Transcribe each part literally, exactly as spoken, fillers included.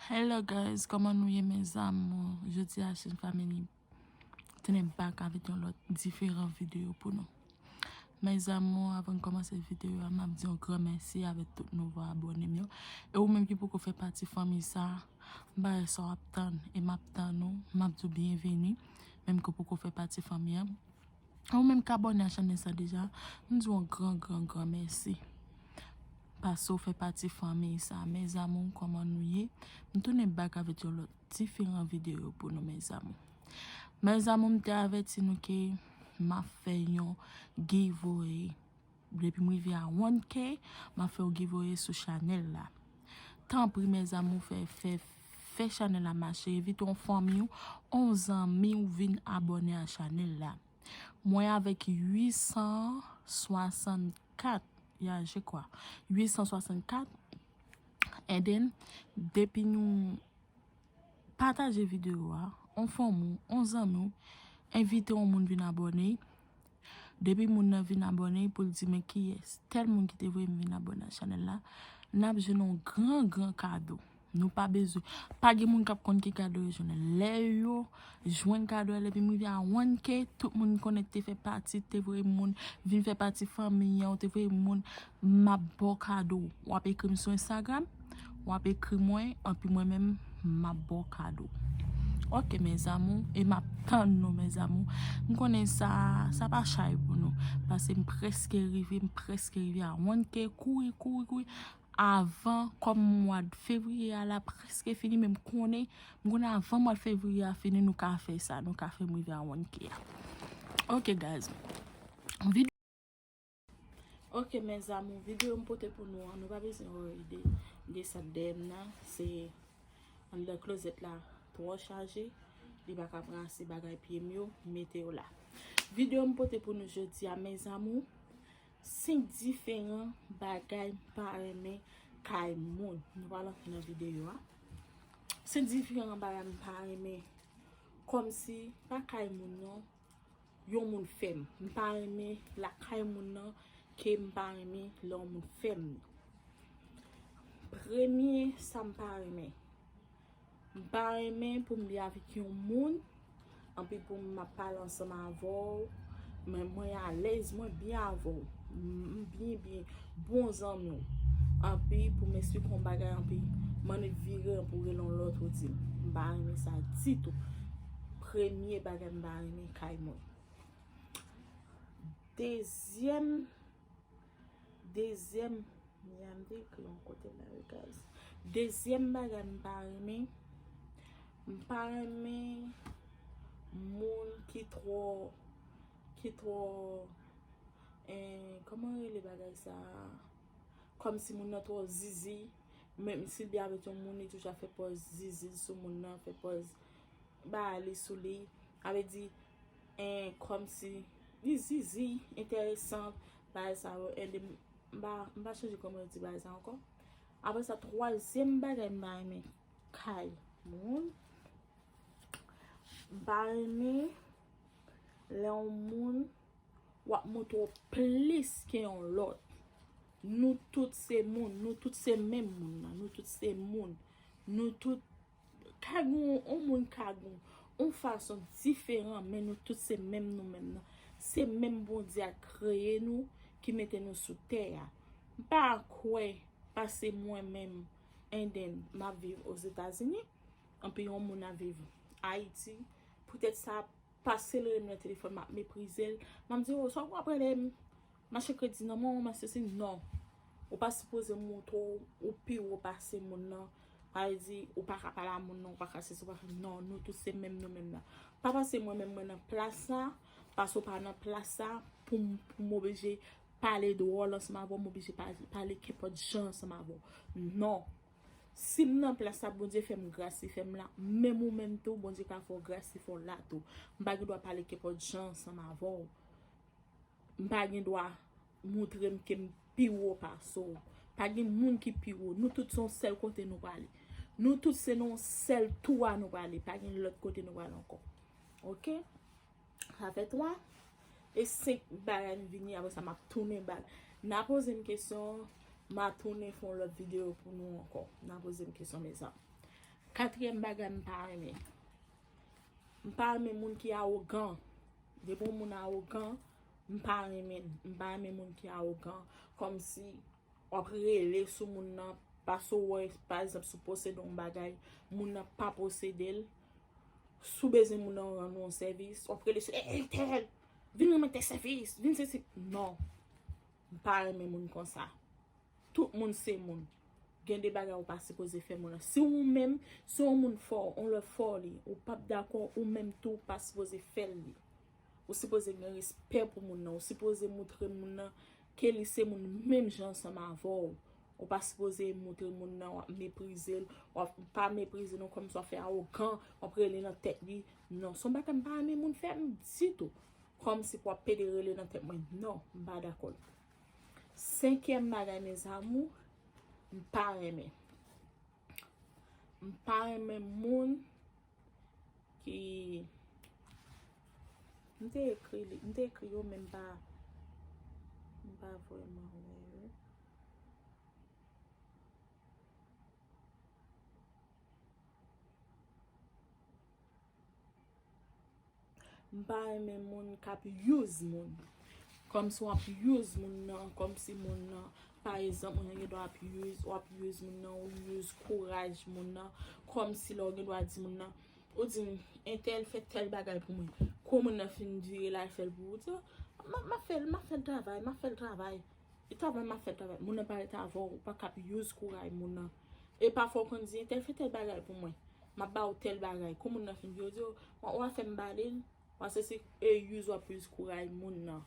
Hello guys, kòman nou ye, mes amours? Jodi a, Chin Family tounen back avèk yon lòt diferan videyo pou nou. Mes amours, avan n kòmanse videyo a, m ap di yon gran mèsi avèk tout nouvo abòne m yo. E ou menm ki poko fè pati fanmi sa, m pa wè sa w ap tann, e m ap tann ou, m ap di w byenveni, menm ke w poko fè pati fanmi an. Ou menm k abòne a chanèl sa deja, m di w yon gran, gran, gran mèsi. Paske w fè pati fanmi sa. Mes amours, kòman nou ye? M tounen back avèk yon lòt diferan videyo pou nou, mes amours. Mes amours, m te avèti nou ke m ap fè yon giveaway. Depi m rive a one K, m ap fè yon giveaway sou chanèl la. Tanpri, mes amours, fè, fè, fè chanèl la mache. Envite yon fanmi w, yon zanmi w vin abòne a chanèl la. Mwen avèk uit san swasannkat, ya, je kwa, uit san swasannkat. And then, depi nou pataje videyo a, yon fanmi w, yon zanmi w, envite yon moun vin abòne. Depi moun nan vin abòne, pou l di, "Men kiyès? Tèl moun ki te voye m vin abòne a chanèl la." N ap jwenn yon gran, gran kado. Nou pa bezwen. Pa gen moun k ap konn ki kado yo jwenn. Lè yo jwenn kado a, depi m rive a one K, tout moun konnen te fè pati, te voye moun vin fè pati fanmi an, ou te voye moun, m ap ba w kado. W ap ekri m sou Instagram, w ap ekri mwen, anpi mwen menm, m ap ba w kado. Ok, mes amours, e m ap tann nou, mes amours. M konnen sa, sa pa chay pou nou, paske m prèske rive, m prèske rive a one K, kouri, kouri, kouri. Avan, kòm mwa fevriye a la prèske fini, men m konnen, m konnen avan mwa fevriye a fini, nou ka fè sa, nou ka fè m rive a one K a. Ok, guys. Vid- Ok, mes amours, videyo m pote pou nou an, nou pa bezwen worry de, de sa dèyè m nan, se anndan klozèt la twò chaje, li pa ka pran ase bagay pye m yo, m mete yo la. Videyo m pote pou nou jodi a, mes amours, senk diferan bagay m pa renmen kay moun. Nou pral antre nan videyo a. Senk diferan bagay m pa renmen, kòmsi pa kay moun non, yon moun fè m. M pa renmen lakay moun nan ke m pa renmen lè yon moun fè m li. Premye sa m pa renmen. M pa renmen pou m li avèk yon moun, anpi pou m ap pale ansanm avè w, men mwen alèz, mwen byen avè w. M, m byen, byen, bon zanmi w. Anpi pou m esplike yon bagay, anpi m annik vire pou rele yon lòt ou di m. M pa renmen sa ditou. Premye bagay m pa renmen kay moun. Dezyèm, dezyèm, ya m te ekri yon kote la, wi, guys. Dezyèm bagay m pa renmen, m pa renmen moun ki twò, ki twò, eh, kòman rele bagay sa? Kòmsi moun nan twò zizi. Menm si l byen avèk yon moun, li toujou ap fè pòz zizi sou moun nan, fè pòz ba li sou li. Sa vle di, en, kòmsi li zizi, enteresan, bagay sa yo. And m pa, m pa chonje kòman yo di bagay sa ankò. Apre sa, twazyèm bagay m pa renmen kay moun, m pa renmen lè yon moun w ap montre w plis ke yon lòt. Nou tout se moun, nou tout se menm moun nan, nou tout se moun. Nou tout ka gen yon moun ka gen yon fason diferan, men nou tout se menm nou menm nan. Se menm Bondye a k kreye nou, ki mete nou sou tè a. M pa kwè pase mwen menm, and then m ap viv Ozetazini, anpi yon moun ap viv Ayiti. Poutèt sa, pase l rele m nan telefòn, m ap meprize l. M ap di, "O, sa w ap rele m? Mache kredi nan men w, mache sesi." Non. Ou pa sipoze montre w, ou pi wo pase moun nan. Sa vle di, ou pa ka pale a moun nan, ou pa ka sesi, ou pa ka, non, nou tout se menm nou menm nan. Pa pase mwen menm mwen nan plas sa, pase w pa nan plas sa, pou m, pou m oblije pale dwòl ansanm avè w, m oblije pa-, pale kenpòt jan ansanm avè w. Non. Si m nan plas sa, Bondye fè m gras, li fè m la. Menm ou menm tou, Bondye ka fè w gras, li fè w la tou. M pa gen dwa pale kenpòt jan ansanm avè w. M pa gen dwa montre m ke m pi wo pase w. Pa gen moun ki pi wo. Nou tout se yon sèl kote nou prale. Nou tout se nan yon sèl tou a nou prale. Pa gen lòt kote nou prale ankò. Ok? Sa fè twa. E senk bagay m vini, apre sa m ap tounen bak. N a poze m kesyon, m a tounen fè yon lòt videyo pou nou ankò. N a poze m kesyon, mezanmi. Katriyèm bagay m pa renmen. M pa renmen moun ki awogan. Depi yon moun awogan, m pa renmen l. M pa renmen moun ki awogan. Kòmsi w ap rele sou moun nan, paske w wè, pa egzanp, si w posede yon bagay, moun nan pa posede l. Si w bezwen moun nan rann ou yon sèvis, w ap rele sou, "Ey, entèl, vin rann mwen tèl sèvis, vin sesi." Non. M pa renmen moun konsa. Tout moun se moun. Gen de bagay ou pa sipoze fè moun nan. Si ou menm, si yon moun fè w, yon lòt fè w li, ou p ap dakò, ou menm tou, ou pa sipoze fè l li. Ou sipoze gen respè pou moun nan. Ou sipoze moutre moun nan ke li se moun menm jan ansanm avè w. Ou pa sipoze moutre moun nan w ap meprize l, w ap pa meprize l non, kòmsi w ap fè awogan, w ap rele nan tèt li. Non, se yon bagay m pa renmen moun fè m ditou. Kòmsi pou w ap pede rele nan tèt mwen. Non, m pa dakò. Senkyèm bagay, mes amours, m pa renmen. M pa renmen moun ki, m te ekri li, m te ekri yo, men m pa, m pa vrèman wè yo. M pa renmen moun k ap use moun. Kòmsi w ap use moun nan, kòmsi moun nan, pa egzanp, moun nan gen dwa ap use, w ap use moun nan, ou use kouraj moun nan, kòmsi lè w gen dwa di moun nan, ou di m, "Entèl fè tèl bagay pou mwen." Kou moun nan fin vire l al fè l pou ou, ou di, "M ap, m ap fè l, m ap fè l travay, m ap fè l travay." E travay m ap fè travay. Moun nan pa rete avè w, ou pa ka ap use kouraj moun nan. E pafwa w konn di, "Entèl fè tèl bagay pou mwen. M ap ba w tèl bagay." Kou moun nan fin vire, w di, "W a fè m ba li l." Paske se e use w ap use kouraj moun nan.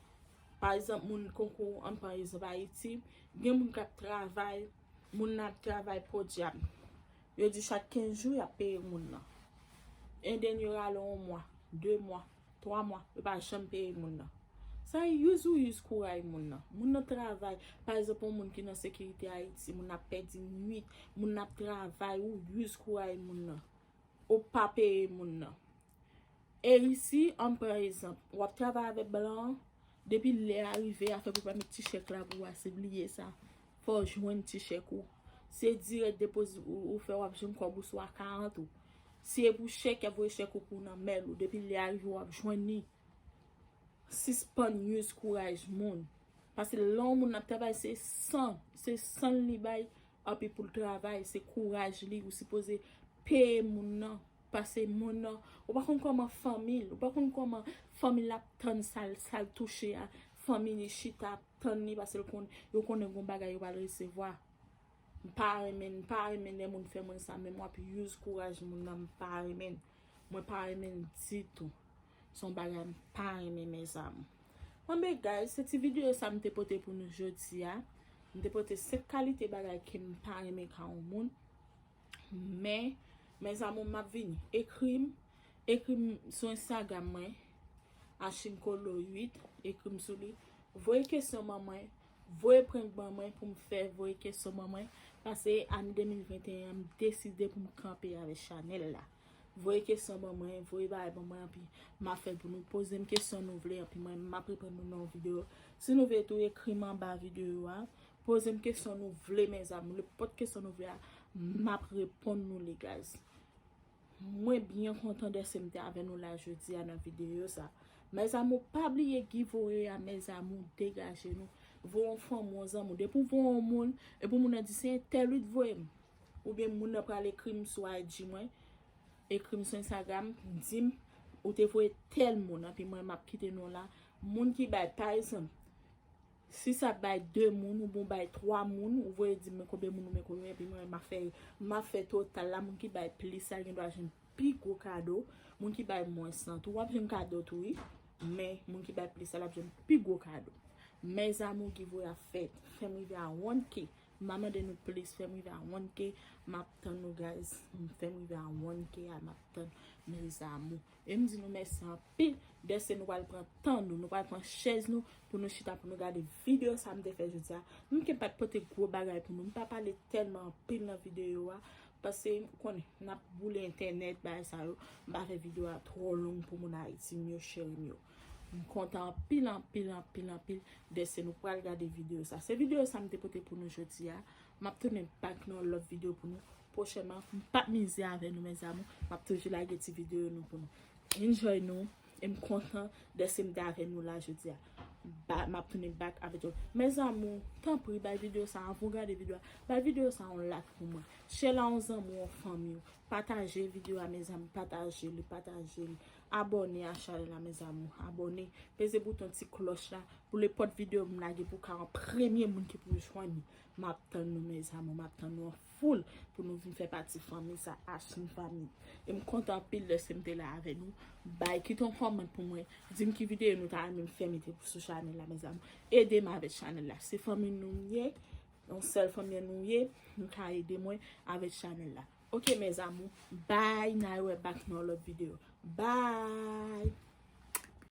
Pa egzanp, moun konkou, ann pran egzanp Ayiti, gen moun k ap travay, moun nan ap travay podyab. Yo di chak kenz jou, y ap peye moun nan. And then yo rale yon mwa, de mwa, twa mwa, yo pa janm peye moun nan. Sa e use ou use kouraj moun nan. Moun nan travay, pa egzanp, yon moun ki nan sekirite Ayiti, moun nan ap pèdi nwit, moun nan ap travay, ou use kouraj moun nan. Ou pa peye moun nan. E isi, ann pran egzanp, w ap travay avèk blan an, depi lè a rive, afè pou pa met ti chèk la pou w a, se bliye sa. Fò w jwenn ti chèk ou. Se dirèk depoze ou, ou fè, w ap jwenn kòb ou swa karant ou. Si e pou chèk, y ap voye chèk ou pou nan mèl ou. Depi lè a rive, w ap jwenn li. Sispann use kouraj moun. Paske lè yon moun ap travay, se san, se san li bay, epi pou l travay, se kouraj li, ou sipoze peye moun nan. Paske moun nan, ou pa konn kòman fanmi l, ou pa konn kòman fanmi l ap tann sa l, sa l touche a, fanmi li chita ap tann li, paske l konn, yo konnen gon bagay yo pral resevwa. M pa renmen, m pa renmen lè moun fè moun sa, menm w ap use kouraj moun nan, m pa renmen. Mwen pa renmen l ditou. Se yon bagay m pa renmen, mes amours. Bon, ben, guys, se ti videyo sa m te pote pou nou jodi a. M te pote senk kalite bagay ke m pa renmen ka yon moun. Men, mes amours, m ap vini. Ekri m, ekri m sou Instagram mwen, Ashin Kolo uit, ekri m sou li. Voye kesyon ban mwen, voye prank ban mwen pou m fè, voye kesyon ban mwen. Paske ane de mil venteyen an, m deside pou m kanpe avèk chanèl la. Voye kesyon ban mwen, voye bagay ban mwen, anpi m ap fè l pou nou. Poze m kesyon nou vle, anpi mwen, m ap reponn nou nan yon videyo. Si nou vle tou, ekri m anba videyo a. Poze m kesyon nou vle, mes amours. Nenpòt kesyon nou vle a, m ap reponn nou, les gars. Mwen byen kontan dèske m te avè nou la jodi a nan videyo sa. Mes amours, pa bliye giveaway a, mes amours, degaje nou. Voye yon fanmi, yon zanmi. Depi w voye yon moun, epi moun nan di se entèl wi t voye m. Oubyen moun nan pral ekri m sou I G mwen, ekri m sou Instagram, di m ou te voye tèl moun, anpi mwen m ap kite non la. Moun ki bay, pa egzanp, si sa bay de moun, oubyen w bay twa moun, ou voye di m men konbyen moun ou men konbyen, epi mwen m ap fè, m ap fè total la, moun ki bay plis la gen dwa jwenn pi gwo kado, moun ki bay mwens lan tou, w ap jwenn kado tou wi, men moun ki bay plis la, l ap jwenn pi gwo kado. Mes amours, giveaway ap fèt, fè m rive a one K. M pa mande nou plis, fè m rive a one K, m ap tann nou, guys. Fè m rive a one K a, m ap tann, mes amours. E m di nou mèsi anpil dèske nou pral pran tan nou, nou pral pran chèz nou pou nou chita pou nou gade videyo sa m te fè jodi a. M gen pa t pote gwo bagay pou nou, m pa pale tèlman anpil nan videyo a, paske ou konnen, n ap boule entènèt, bagay sa yo. M pa fè videyo a twò long pou moun Ayiti m yo, cheri m yo. M kontan anpil, anpil, anpil, anpil dèske nou pral gade videyo sa. Se videyo sa m te pote pou nou jodi a. M ap tounen back nan yon lòt videyo pou nou. pwochènman. M p ap mize avè nou, mes amours. M ap toujou lage ti videyo nou pou nou. Enjoy nou. E m kontan dèske m te avè nou la jodi a. Ba, m ap tounen back avèk yo. Mes amours, tanpri, bay videyo sa, anvan w gade videyo a, bay videyo sa yon like pou mwen. Share la yon zanmi w, yon fanmi w. Pataje videyo a, mes amours. Pataje li, pataje li. Abòne a chanèl la, mes amours. Abòne. Peze bouton ti klòch la pou nenpòt videyo m lage pou w ka an premye moun ki pou jwenn li. M ap tann nou, mes amours. M ap tann nou an foul pou nou vin fè pati fanmi sa, Ashley Family. E m kontan anpil dèske m te la avè nou. Bay, kite yon kòmantè pou mwen. Di m ki videyo nou ta renmen m fè mete sou chanèl la, mes amours. Ede m avèk chanèl la. Se fanmi nou m ye. Yon sèl fanmi nou ye. Nou ka ede mwen avèk chanèl la. Ok, mes amours. Bye. N a wè back nan lòt videyo. Bye.